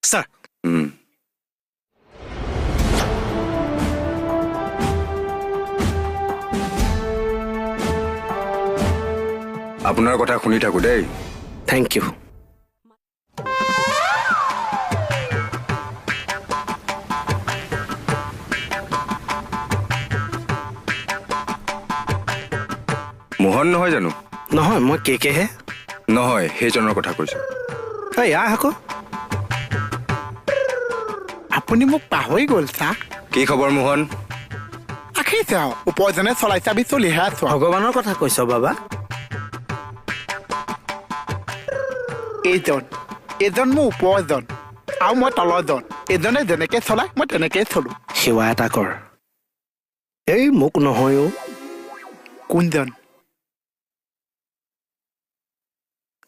Sir. আপোনাৰ কথা শুনি থাকো দেই। Thank you. Mohan নহয় জানো? নহয়, মই কে কেহে। নহয়, সেইজনৰ কথা কৈছো। এই আহ আকৌ। আপুনি মোক পাহৰি গ'ল ছাৰ। কি খবৰ মোহন? আখিছে আৰু উপাৰ্জনে চলাইছে, আমি চলিহে আছো। ভগৱানৰ কথা কৈছ বাবা। এইজন এইজন মোৰ ওপৰজন আৰু মই তলৰজন। এইজনে যেনেকে চলায় মই তেনেকেই চলো। সেৱা এটা কৰ। এই মোক নহয় অ'। কোনজন?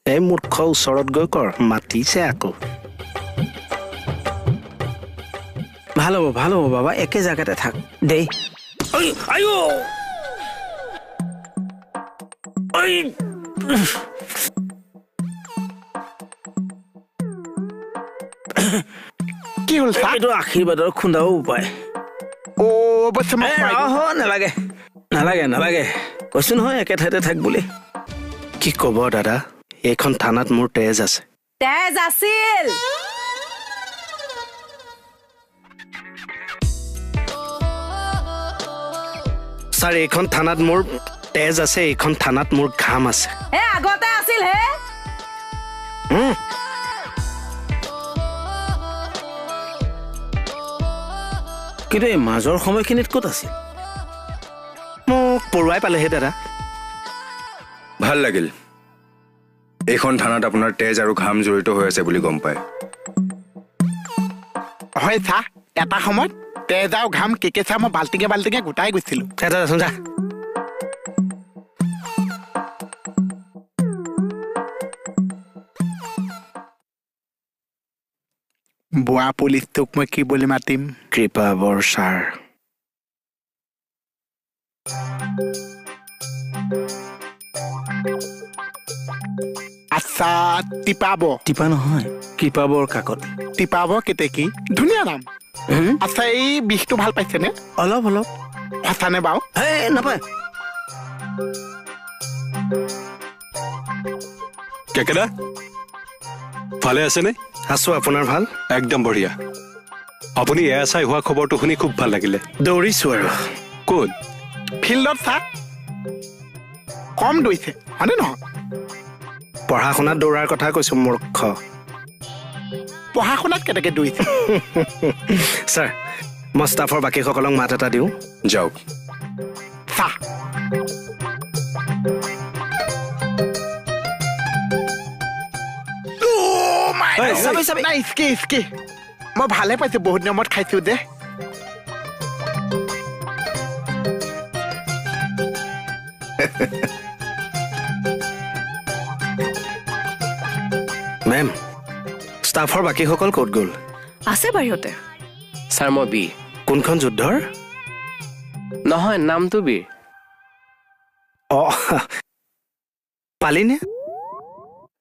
এই মূৰ্খ ওচৰত গৈ কৰ, মাতিছে আকৌ। ভাল হ'ব, ভাল হ'ব বাবা, একে জেগাতে থাক দেই। কি হ'ল ছাৰ? এইটো আশীৰ্বাদৰ খুন্দাও উপায়। নালাগে নালাগে নালাগে, কৈছো নহয় একে ঠাইতে থাক বুলি। কি ক'ব দাদা, এইখন থানাত মোৰ তেজ আছে। তেজ আছিল। ছাৰ, এইখন থানাত মোৰ তেজ আছে, এইখন থানাত মোৰ ঘাম আছে। আগতে আছিল হে। কিন্তু এই মাজৰ সময়খিনিত ক'ত আছিল? মোক পৰুৱাই পালেহে দাদা। ভাল লাগিল, এইখন থানাত আপোনাৰ তেজ আৰু ঘাম জড়িত হৈ আছে বুলি গম পায়। হয় ছাৰ, এটা সময়ত তেজ আৰু ঘাম কেকে ছাৰ মই বাল্টিঙে বাল্টিঙে গোটাই গৈছিলোঁ। যা। বোৱা পুলিচটোক মই কি বুলি মাতিম? কৃপাবৰ ছাৰ। আচ্ছা, টিপাব। টিপা নহয়, কৃপাবৰ কাকত। টিপাব কেতেকী, ধুনীয়া নাম। আচ্ছা, এই বিষটো ভাল পাইছেনে? অলপ অলপ। সঁচানে বাৰু? নাপায়। কেকেদা, ভালে আছেনে? আছো, আপোনাৰ ভাল? একদম বঢ়িয়া। আপুনি এছ I হোৱা খবৰটো শুনি খুব ভাল লাগিলে। দৌৰিছো আৰু। ক'ত? ফিল্ডত ছাৰ। কম দৌৰিছে হয়নে নহয়? পঢ়া শুনাত দৌৰাৰ কথা কৈছো মূৰ্খ। পঢ়া শুনাত কেনেকে দৌৰিছে? ছাৰ, মই ষ্টাফৰ বাকীসকলক মাত এটা দিওঁ। যাওক। ছাৰ। মই ভালে পাইছো, বহুত দিনৰ মূৰত খাইছো যে। মেম, ষ্টাফৰ বাকীসকল ক'ত গ'ল? আছে বাহিৰতে। ছাৰ, মই বীৰ। কোনখন যুদ্ধৰ? নহয়, নামটো বীৰ। অ, পালিনে?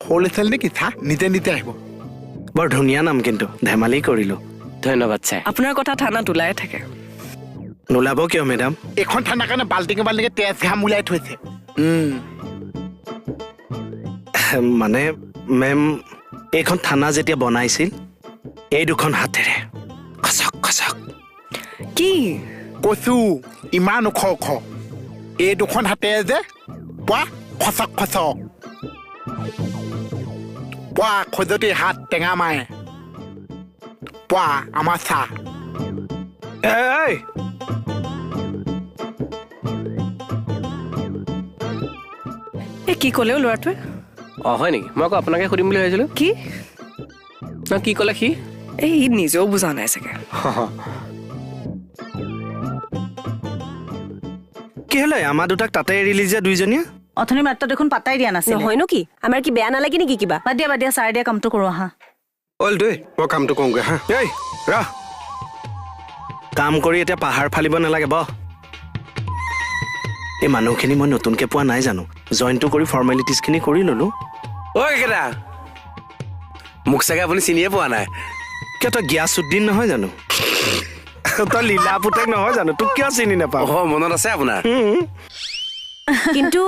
সৰু ল'ৰা ছোৱালী নেকি ছাৰ? নিজে নিজে আহিব। বৰ ধুনীয়া নাম কিন্তু, ধেমালি কৰিলো। ধন্যবাদ ছাৰ। আপোনাৰ কথা থানাত ওলাই থাকে। নোলাব কিয় মেডাম? এইখন থানাৰ কাৰণে বাল্টিঙে বাল্টিঙে তেজ ঘাম ওলাই থৈছে। মানে মেম, এইখন থানা যেতিয়া বনাইছিল, এই দুখন হাতেৰে খচক খচক। কি কৈছো, ইমান ওখ ওখ এই দুখন হাতেৰে যে পোৱা খচক খচক, পোৱা খজুৱতি হাত টেঙা মাৰে, পোৱা আমাৰ চাহ। এই কি ক'লেও ল'ৰাটোৱে? অ হয় নেকি? মই আকৌ আপোনাকে সুধিম বুলি ভাবিছিলোঁ। কি? না কি ক'লে সি? এই ই নিজেও বুজা নাই চাগে। কি হ'লে আমাৰ দুটাক তাতে এৰিলি যে দুইজনীয়ে? অথনি মাত্ৰ দেখোন পাতাই দিয়া নাছিল। নহয়নো কি, আমাৰ কি বেয়া নালাগে নেকি কিবা? বাদ দিয়া বাদ দিয়া, ছাৰ দিয়া কামটো কৰোঁ আহা। অল দেই, মই কামটো কৰোঁগৈ। হা, এই ৰহ, কাম কৰি এতিয়া পাহাৰ ফালিব নালাগে বহ। এই মানুহখিনি মই নতুনকৈ পোৱা নাই জানো? জইনটো কৰি ফৰ্মেলিটিজখিনি কৰি ল'লো। ঐ কেকেদা, মোক চাগে আপুনি চিনিয়ে পোৱা নাই। কিয় তই গিয়াছুদ্দিন নহয় জানো? তই লীলা পুতেক নহয় জানো? তোক কিয় চিনি নাপাওঁ? অ, মনত আছে আপোনাৰ। কিন্তু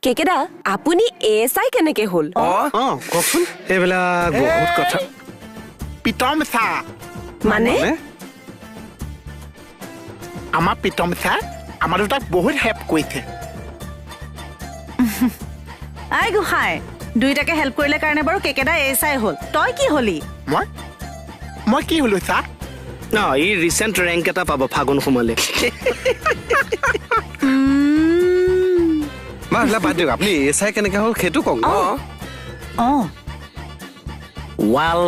কেকেদা, আপুনি এ এছ I কেনেকে হ'ল? অ, কওকচোন। এইবিলাক বহুত কথা। প্ৰীতম ছাৰ। মানে? আমাৰ প্ৰীতম ছাৰ আমাৰ দুটাক বহুত হেল্প কৰিছে। আই গোসাঁই, দুইটাকে হেল্প কৰিলে কাৰণে বাৰু কেকেদা এছ I হ'ল, তই কি হলি? মই কি হলো ছাৰ? ন, ই ৰিচেণ্ট ৰেংক এটা পাব ফাগুন সোমালে। মা, এইবিলাক বাদ দিয়ক, আপুনি এছ I কেনেকে হ'ল সেইটো কওক। অ। ৱাল,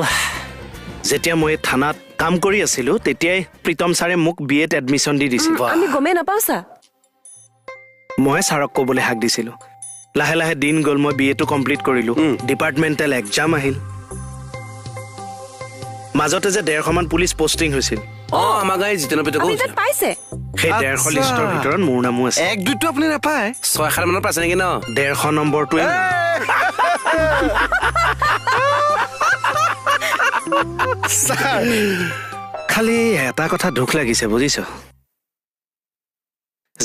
যেতিয়া মই থানাত কাম কৰি আছিলো তেতিয়াই প্ৰীতম ছাৰে মোক বি এত এডমিশ্যন দি দিছিল। আমি গমেই নাপাওঁ ছাৰ। মই ছাৰক ক'বলৈ হাক দিছিলো। লাহে লাহে দিন গ'ল, মই বি এটো কমপ্লিট কৰিলো, ডিপাৰ্টমেণ্টেল এক্সাম আহিল। মাজতে যে 150মান পুলিচ পষ্টিং হৈছিল। অ, আমাৰ গাঁৱৰ জিতেনৰ পিতকো আপুনি তাত পাইছে? সেই 150 লিষ্টৰ ভিতৰত মোৰ নামো আছে। এক দুইটো আপুনি নাপায়, 6-7 মানত পাইছে নেকি ন? 150 নম্বৰটোৱে। খালি এটা কথা দুখ লাগিছে বুজিছ,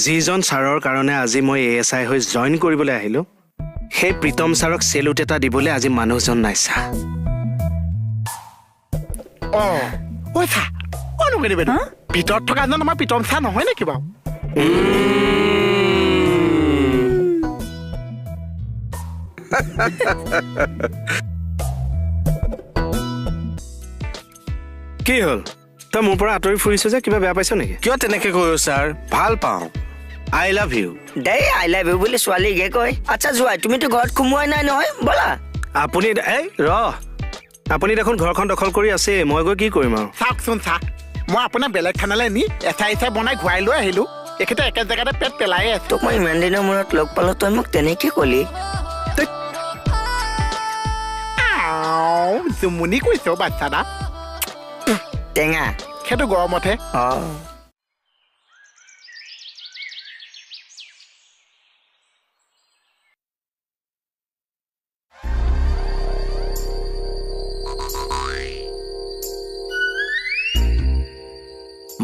যিজন ছাৰৰ কাৰণে আজি মই এ এছ I হৈ জইন কৰিবলৈ আহিলো, সেই প্ৰীতম ছাৰক চেলুট এটা দিবলৈ আজি মানুহজন নাই ছাৰ। অ, ঐ ছাৰ, অ নগেনি বাইদেউ, ভিতৰত থকাজন আমাৰ প্ৰীতম ছাৰ নহয় নেকি বাৰু? কি হ'ল, তই মোৰ পৰা আঁতৰি ফুৰিছ যে, কিবা বেয়া পাইছ নেকি? কিয় তেনেকে কৈ ছাৰ? ভাল পাওঁ, আই লাভ ইউ। দেই, আই লাভ ইউ বুলি ছোৱালীকে কয়। আচ্ছা যোৱাই, তুমিতো ঘৰত সোমোৱাই নাই নহয়, ব'লা। আপুনি এই ৰ, আপুনি দেখোন ঘৰখন দখল কৰি আছে, মই গৈ কি কৰিম আৰু? চাওকচোন ছাৰ, মই আপোনাক বেলেগ থানালৈ নি এচাই এচাই বনাই ঘূৰাই লৈ আহিলো, এখেতে একে জেগাতে পেট পেলাই আছে। তোক মই ইমান দিনৰ মূৰত লগ পালো, তই মোক তেনেকে ক'লি? জুমুনি কৈছ বাচ্ছা দা। টেঙা সেইটো গৰমতহে। অ।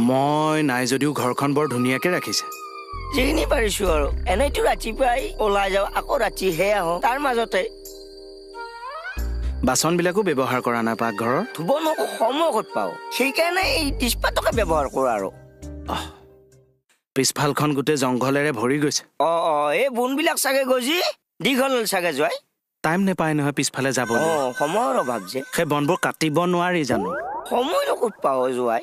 মই নাই যদিও ঘৰখন বৰ ধুনীয়াকে ৰাখিছে। যিখিনি পাৰিছো আৰু, এনেইতো ৰাতিপুৱাই ওলাই যাওঁ, আকৌ ৰাতিহে আহোঁ, তাৰ মাজতে বাচনবিলাকো ব্যৱহাৰ কৰা নাই পাকঘৰৰ। ধুব সময় ক'ত পাওঁ, সেইকাৰণে এই ডিছপাতকে ব্যৱহাৰ কৰোঁ আৰু। পিছফালখন গোটেই জংঘলেৰে ভৰি গৈছে। অ অ, এই বনবিলাক চাগে গজি দীঘল হ'ল চাগে যোৱাই। টাইম নেপায় নহয় পিছফালে যাব। অ, সময়ৰ অভাৱ যে। সেই বনবোৰ কাটিব নোৱাৰি জানো? সময়নো ক'ত পাওঁ যোৱাই?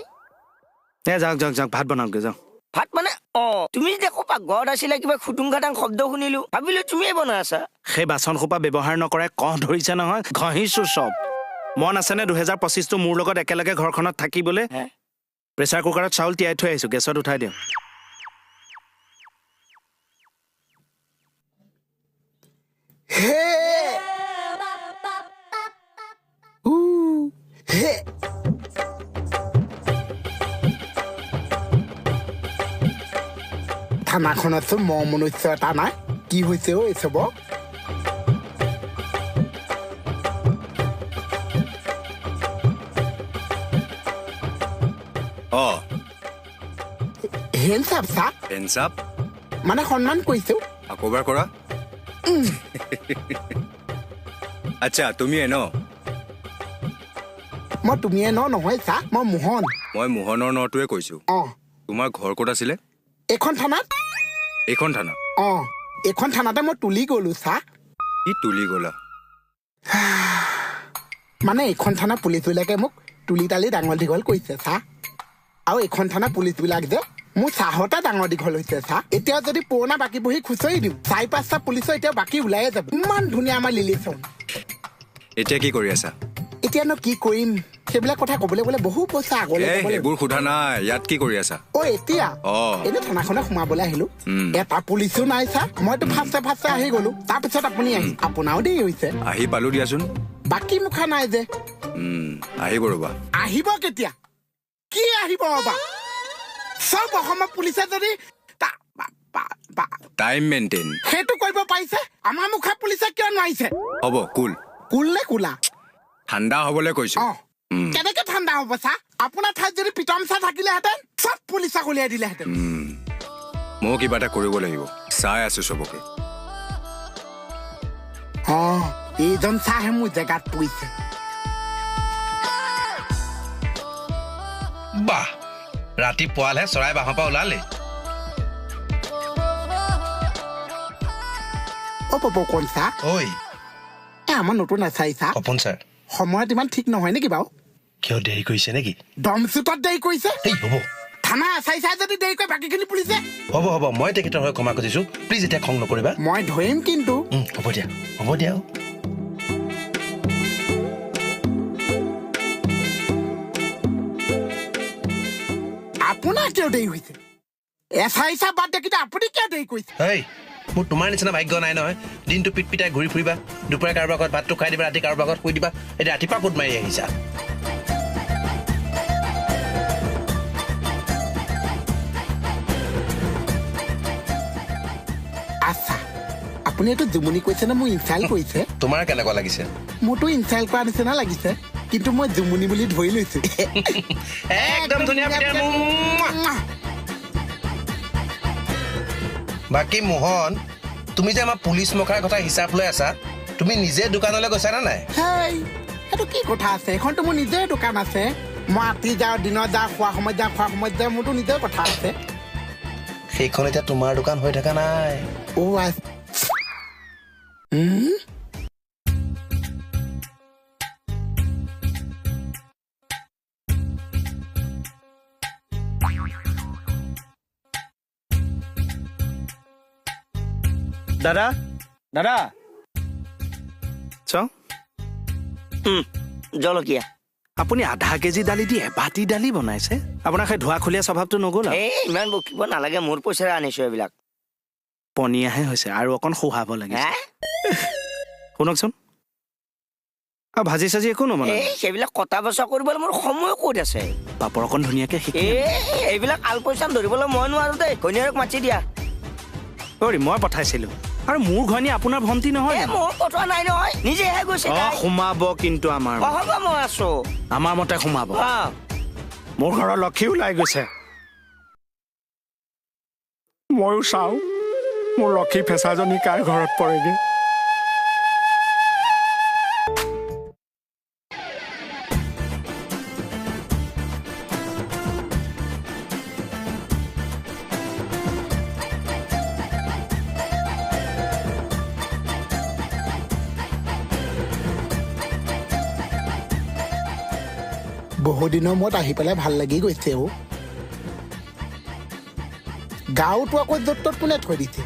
এ যাওক যাওক যাওক, ভাত বনাওগৈ যাওক। ভাত মানে? অ, তুমি যেতিয়া আকৌ পাকঘৰত আছিলা কিবা খুটুং খাটাং শব্দ শুনিলো, ভাবিলো তুমিয়ে বনাই আছা। সেই বাচন সোপা ব্যৱহাৰ নকৰাই কহ ধৰিছে নহয়, ঘঁহিছো চব। মন আছেনে 2025টো মোৰ লগত একেলগে ঘৰখনত থাকিবলৈ? প্ৰেছাৰ কুকাৰত চাউল তিয়াই থৈ আহিছো, গেছত উঠাই দিওঁ। থানাখনতচোন ম মনুষ্য এটা নাই, কি হৈছে অ এই চব? অ, হেণ্ডচাপ ছাৰ। হেণ্ডচাপ মানে সন্মান কৰিছো। আকৌ এবাৰ কৰা। আচ্ছা, তুমিয়ে ন? মই তুমিয়ে ন নহয় ছাৰ, মই মোহন। মই মোহনৰ নটোৱে কৈছো। অ। তোমাৰ ঘৰ ক'ত আছিলে? এইখন থানাত। এইখন থানা? অ, এইখন থানাতে মই তুলি গ'লো ছাৰ। কি তুলি গ'লা? মানে এইখন থানা পুলিচবিলাকে মোক তুলি তালি ডাঙৰ দীঘল কৰিছে ছাৰ। আৰু এইখন থানা পুলিচবিলাক যে মোৰ চাহতে ডাঙৰ দীঘল হৈছে ছাৰ। এতিয়া যদি পুৰণা বাকী বহি খুচৰি দিওঁ, 4-5টা পুলিচৰ এতিয়া বাকী ওলায়ে যাব। ইমান ধুনীয়া আমাৰ লিলিচন। এতিয়া কি কৰি আছা? এতিয়ানো কি কৰিম, সেইবিলাক কথা ক'বলৈ গ'লে বহু পইচা আগলৈ এই যাব লাগিব। সেইবোৰ সোধা নাই, ইয়াত কি কৰি আছা? অ, এতিয়া অ। এনে থানাখনে সোমাবলৈ আহিলো, এটা পুলিচো নাই ছাৰ। মইতো ফাৰ্ষ্টে ফাৰ্ষ্টে আহি গ'লো, তাৰপিছত আপুনি আহি আপোনাৰো দেৰি হৈছে। আহি পালো দিয়াচোন। বাকী মুখা নাই যে। আহিব ৰ'বা। আহিব কেতিয়া? কি আহিব ৰ'বা? চব অসমৰ পুলিচে যদি টাইম মেইনটেইন সেইটো কৰিব পাৰিছে, আমাৰ মুখা পুলিচে কিয় নোৱাৰিছে? হ'ব, কুল। কুল নে কুলা? ঠাণ্ডা হ'বলৈ কৈছো। অ। কেনেকে কেনেকে ঠাণ্ডা হ'ব চা? আপোনাৰ ঠাইত যদি প্ৰীতম ছাৰ থাকিলেহেঁতেন চব পুলিচক উলিয়াই দিলেহেঁতেন। ময়ো কিবা এটা কৰিব লাগিব, চাই আছো চবকে। অ, এইজন চাহে মোৰ জেগাত পৰিছে। বাহ, ৰাতি পুৱালহে চৰাই বাঁহৰ পৰা ওলালে। অ পপকণ চা, ঐ এ আমাৰ নতুন এছআই চা সপোন ছাৰ সময়ত ইমান ঠিক নহয় নেকি বাৰু? কিয় দেৰি কৰিছে নেকি? দমচুটত দেৰি কৰিছে। এই হ'ব, থানা এছআই ছাৰ যদি দেৰি কৰে বাকীখিনি পুলিচে। হ'ব হ'ব, মই তেখেতৰ হৈ ক্ষমা খুজিছো, প্লিজ এতিয়া খং নকৰিবা। মই ধৰিম কিন্তু। হ'ব দিয়া, হ'ব দিয়া। আপোনাৰ কিয় দেৰি হৈছে? এছআই ছাৰ বাদ দে, কিন্তু আপুনি কিয় দেৰি কৰিছে? হেই, মোৰ তোমাৰ নিচিনা ভাগ্য নাই নহয়। দিনটো পিট পিটাই ঘূৰি ফুৰিবা, দুপৰীয়া কাৰোবাৰ ঘৰত ভাতটো খাই দিবা, ৰাতি কাৰোবাৰ ঘৰত শুই দিবা। এতিয়া ৰাতিপুৱা ক'ত মাৰি আহিছা? আচ্ছা, আপুনি এইটো জুমুনি কৈছে নে মোক ইনচাল্ট কৰিছে? তোমাৰ কেনেকুৱা লাগিছে? মোৰতো ইনচাল্ট কৰা নিচিনা লাগিছে, কিন্তু মই জুমুনি বুলি ধৰি লৈছো। একদম ধুনীয়া। বাকী মোহন, তুমি যে আমাৰ পুলিচ মখাৰ কথা হিচাপ লৈ আছা, তুমি নিজে দোকানলৈ গৈছা নে নাই? হেই, সেইটো কি কথা আছে? এইখনতো মোৰ নিজে দোকান আছে। মই ৰাতি যাওঁ, দিনত যাওঁ, খোৱা সময়ত যাওঁ, খোৱা সময়ত যাওঁ, মোৰতো নিজে কথা আছে। সেইখন এতিয়া তোমাৰ দোকান হৈ থকা নাই। অ' দাদা, দাদা চাওঁ। জলকীয়া আপুনি আধা কেজি দালি দি এবাতি দালি বনাইছে? আপোনাৰ সেই ধোৱা খুলীয়া স্বভাৱটো নগ'ল? এই ইমান বকিব নালাগে, মোৰ পইচাৰে আনিছো এইবিলাক। পনীয়াহে হৈছে, আৰু অকণ শুহাব লাগিছে। শুনকচোন, আৰু ভাজি চাজি একো নবনাই? সেইবিলাক কটা বচা কৰিবলৈ মোৰ সময় ক'ত আছে? পাপৰ অকণ ধুনীয়াকে শিকি। এইবিলাক আলপৈচান ধৰিবলৈ মই নোৱাৰো দেই, ঘৈণীয়েৰক মাতি দিয়া। ঐ, মই পঠাইছিলো। আৰু মোৰ ঘৈণী আপোনাৰ ভণ্টি নহয়? মই পঠোৱা নাই নহয়, নিজেহে গৈছে। সোমাব কিন্তু আমাৰ। হ'ব, মই আছো। আমাৰ মতে সোমাব। মোৰ ঘৰৰ লক্ষী ওলাই গৈছে। ময়ো চাওঁ মোৰ লক্ষী ফেঁচাজনী কাৰ ঘৰত পৰেগে। বহুদিনৰ মূৰত আহি পেলাই ভাল লাগি গৈছে। অ, গাঁৱতো আকৌ য'ত ত'ত কোনে থৈ দিছে?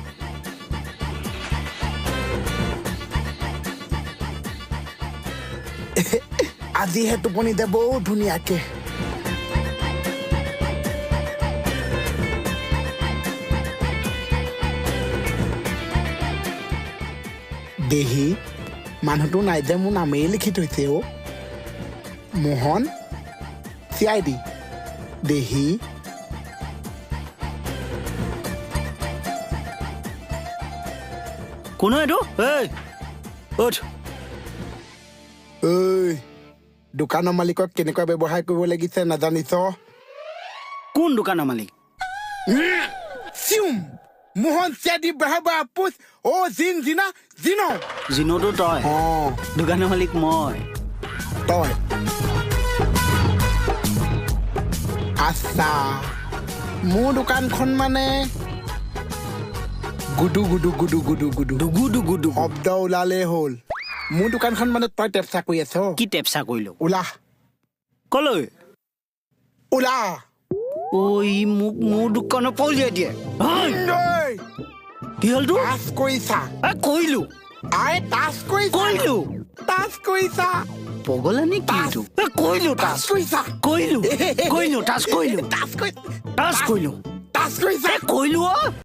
আজিহে টোপনি দে বহুত ধুনীয়াকে। দেহি, মানুহটো নাই যে মোৰ নামেই লিখি থৈছে। অ, মোহন CID দেহি। কোন এইটো? এই উঠ। ঐ, দোকানৰ মালিকক কেনেকুৱা ব্যৱহাৰ কৰিব লাগিছে নাজানিছ? কোন দোকানৰ মালিক? চিউম মোহন CID বহাবা পুছ। অ জিন জিনা জিনো। জিনোটো তই? অ, দোকানৰ মালিক মই। তই? আচ্ছা, মোৰ দোকানখন মানে গুডু গুডু গুডু গুডু গুডু দুগু দুগু দুগু শব্দ ওলালেই হ'ল। মোৰ দোকানখন মানে তই টেপচা কৰি আছ? কি টেপচা কৰিলো? ওলা। কলৈ? ওলা। ঐ, মোক মোৰ দোকানৰ পৰা উলিয়াই দিয়ে। কি হ'ল তোৰ? টাচ কৰিছা? কৰিলো। আই টাচ কৰিছা? কৰিলো। টাচ কৰিছা? পগলা নে কি এইটো? কৰিলো। টাচ কৰিছা? কৰিলো, কৰিলো, টাচ কৰিলো, টাচ টাচ কৰিলো, টাচ কৰিছা? কৰিলো। অ।